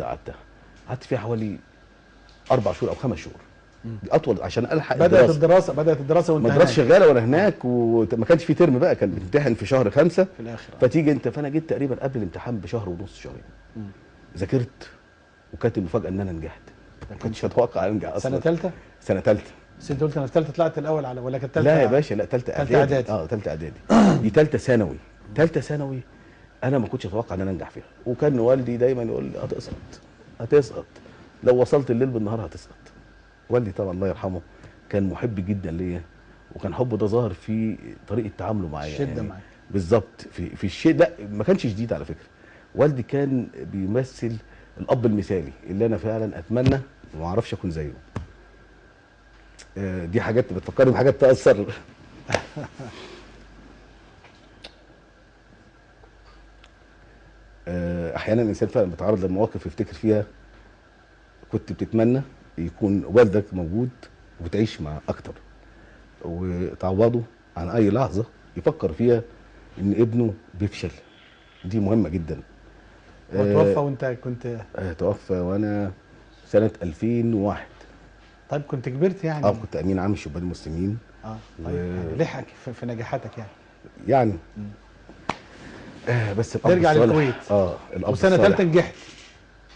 قعدتها، قعدت فيها حوالي 4 شهور او 5 شهور. دي اطول عشان الحق. بدات الدراسة وانت المدرسة شغالة وانا هناك، وما كانش في ترم بقى، كان بتمتحن في شهر 5 في الاخر. فتيجي انت، فانا جيت تقريبا قبل الامتحان بشهر ونص، شهرين. ذاكرت، وكانت المفاجاة ان انا نجحت. ما كنتش اتوقع انجح اصلا. سنة ثالثة؟ سنة ثالثة. بس انت قلت انا في ثالثة طلعت الاول على، ولا كانت ثالثة؟ لا يا باشا، لا ثالثة اعدادي. ثالثة اعدادي. دي ثالثة ثانوي. ثالثة ثانوي انا ما كنتش اتوقع ان انا انجح فيها، وكان والدي دايما يقول لي هتسقط هتسقط، لو وصلت الليل بالنهار هتسقط. والدي طبعا الله يرحمه كان محب جدا ليا، وكان حبه ده ظاهر في طريقه تعامله معايا. الشدة يعني معاك بالظبط في الشيء. لا ما كانش شديد على فكرة، والدي كان بيمثل الاب المثالي اللي انا فعلا اتمنى وما اعرفش اكون زيه. دي حاجات بتفكرني بحاجات تاثر. احيانا الانسان فعلا بيتعرض لمواقف يفتكر فيها كنت بتتمنى يكون والدك موجود وتعيش معاه اكتر، وتعوضه عن اي لحظة يفكر فيها ان ابنه بيفشل. دي مهمة جدا. هو توفى وانت كنت؟ توفى وانا سنة 2001. طيب كنت كبرت يعني؟ كنت امين عام الشبان المسلمين. طيب يعني لحقك في نجاحاتك يعني. بس الاب نرجع للكويت. الاب وسنة ثالثة نجحت.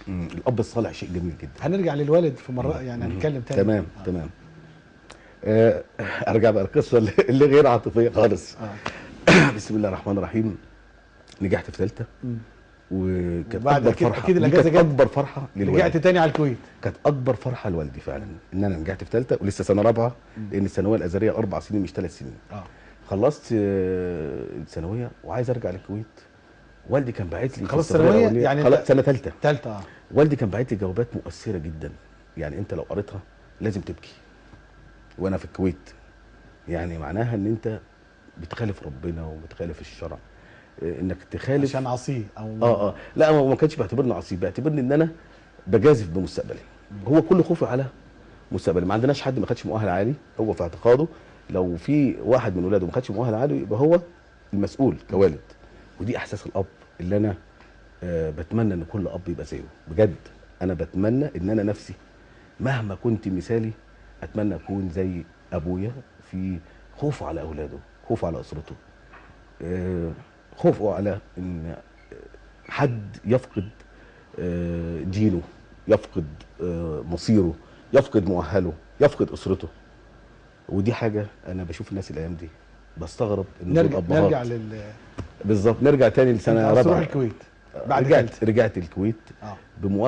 الاب الصالح شيء جميل جدا. هنرجع للوالد في مرة يعني، هنتكلم تاني. تمام. تمام. ارجع بقى القصة اللي غير عاطفية خالص. بسم الله الرحمن الرحيم. نجحت في ثالثة، وكانت اكبر فرحه. اكيد الاجازة جت اكبر فرحه للوالد. رجعت تاني على الكويت. كانت اكبر فرحه لوالدي فعلا ان انا نجحت في ثالثة ولسه سنة رابعه، لان الثانوية الازهريه 4 سنين مش 3 سنين. خلصت الثانوية وعايز ارجع للكويت. والدي كان باعت لي خلاص ثانوية يعني خلاص سنة ثالثة. ثالثة. والدي كان باعت لي جوابات مؤثرة جدا، يعني انت لو قريتها لازم تبكي. وانا في الكويت، يعني معناها ان انت بتخالف ربنا وبتخالف الشرع، انك تخالف عشان عصية او لا، هو ما كانش بيعتبرني عصية، بيعتبرني ان انا بجازف بمستقبلي. هو كل خوفي على مستقبلي. ما عندناش حد ما خدش مؤهل عالي، هو في اعتقاده لو في واحد من ولاده ما خدش مؤهل عالي يبقى هو المسؤول كوالد. ودي احساس الاب اللي انا بتمنى ان كل اب يبقى زيه بجد. انا بتمنى ان انا نفسي مهما كنت مثالي اتمنى اكون زي ابويا في خوفه على اولاده، خوفه على اسرته، خوفه على ان حد يفقد دينه، يفقد مصيره، يفقد مؤهلة، يفقد اسرته. ودي حاجة انا بشوف الناس الايام دي بستغرب ان نرجع بالظبط. نرجع تاني لسنه رابعه. تروح الكويت بعد رجعت الكويت بموافقة